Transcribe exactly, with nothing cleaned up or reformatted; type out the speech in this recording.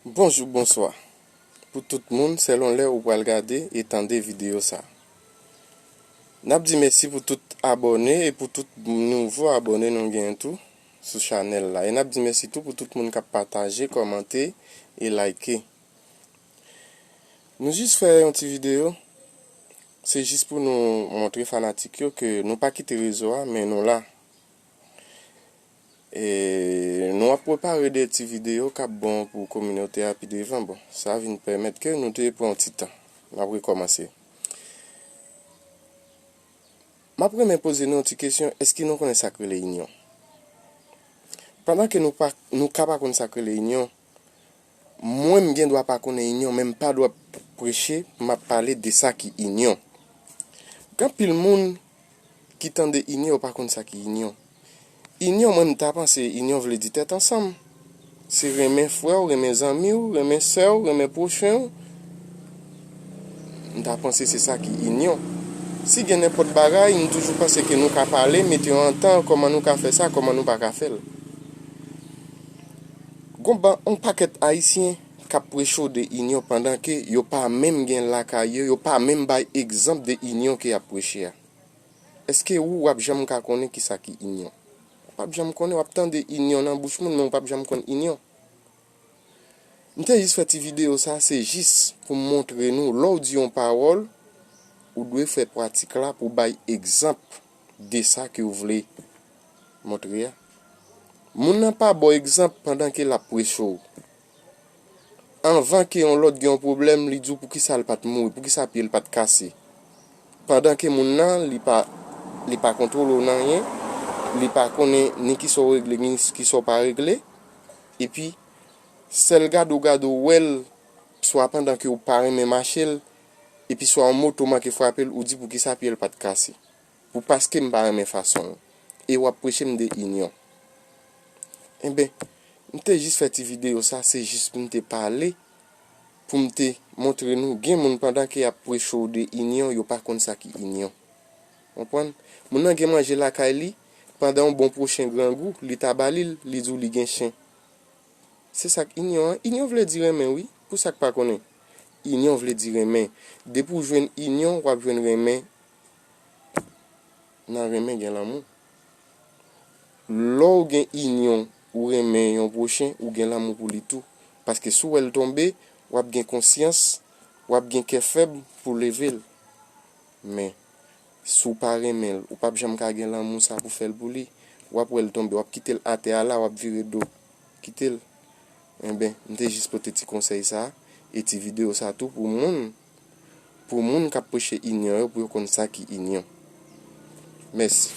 Bonjou, bonswa. Pou tout moun, selon lè ou pral gade e tande videyo sa. N ap di mèsi pou tout abòne e pou tout nouvo abòne nou gen tou sou chanèl la. E n ap di mèsi tou pou tout moun k ap pataje, kòmante e like. Nou jis fè yon ti videyo. Se jis pou nou montre fanatik yo ke nou pa kite rezo a, men nou la. E nou ap prepare de ti videyo k ap bon pou kominote a pi devan. Bon, sa vin pèmèt ke nou te pran yon ti tan. N ap rekòmanse. M ap renmen poze nou yon ti kesyon, èske nou konnen sa k rele inyon? Pandan ke nou pa, nou ka pa konn sa k rele inyon, mwen m gen dwa pa konnen inyon, men m pa dwa preche, m ap pale de sa ki inyon. Gen anpil moun ki tande inyon, yo pa konn sa ki inyon. Inyon, mwen m ta panse inyon vle di tèt ansanm. Se renmen frè w, renmen zanmi w, renmen sè w, renmen pwochen w. M ta panse se sa ki inyon. Si gen nenpòt bagay, m toujou panse ke nou ka pale, mete yo antan, kòman nou ka fè sa, kòman nou pa ka fè l. Gon ban, on pakèt Ayisyen k ap preche w de inyon pandan ke yo pa menm gen lakay yo, yo pa menm bay egzanp de inyon ke y ap preche a. Èske ou, w ap janm ka konnen ki sa ki inyon? W p ap janm konnen, w ap tande inyon nan bouch moun, men w p ap janm konn inyon. M te jis fè ti videyo sa, se jis pou m montre nou, lè w di yon pawòl, ou dwe fè pratik la pou w bay egzanp de sa ke w vle montre a. Moun nan pa ba w egzanp pandan ke l ap preche w. Anvan ke yon lòt gen yon pwoblèm, li di w poukisa l pa t mouri, poukisa pye l pa t kase. Pandan ke moun nan, li pa, li pa kontwole w nan anyen, li pa konnen ni kisa w regle, ni kisa w pa regle, epi sèl gade w gade w wè l, swa pandan ke w pa renmen mache l, epi swa yon moto manke frape l, ou di poukisa pye l pa t kase. Pou paske m pa renmen fason l. E w ap preche m de inyon. Enben, m te jis fè ti videyo sa, se jis pou m te pale, pou m te montre nou, gen moun pandan ke y ap preche w de inyon, yo pa konn sa ki inyon. Konprann? Moun nan gen manje lakay li, pandan yon bon pwochen grangou, li ta ba li l, li di w li gen chen. Se sa k inyon an. Inyon vle di renmen, wi. Pou sa k pa konnen. Inyon vle di renmen. Depi w jwenn inyon, w ap jwenn renmen. Nan renmen gen lanmou. Lè w gen inyon, ou renmen yon pwochen, ou gen lanmou pou li tou. Paske si w wè l tonbe, w ap gen konsyans, w ap gen kè fèb pou leve l. Men, si w pa renmen l, ou p ap janm ka gen lanmou sa pou fè l pou li. W ap wè l tonbe, w ap kite l atè a la, w ap vire do. Kite l. Enben, m te jis pote ti konsèy sa, e ti videyo sa tou pou moun, pou moun k ap preche inyon yo, pou yo konn sa ki inyon. Mèsi.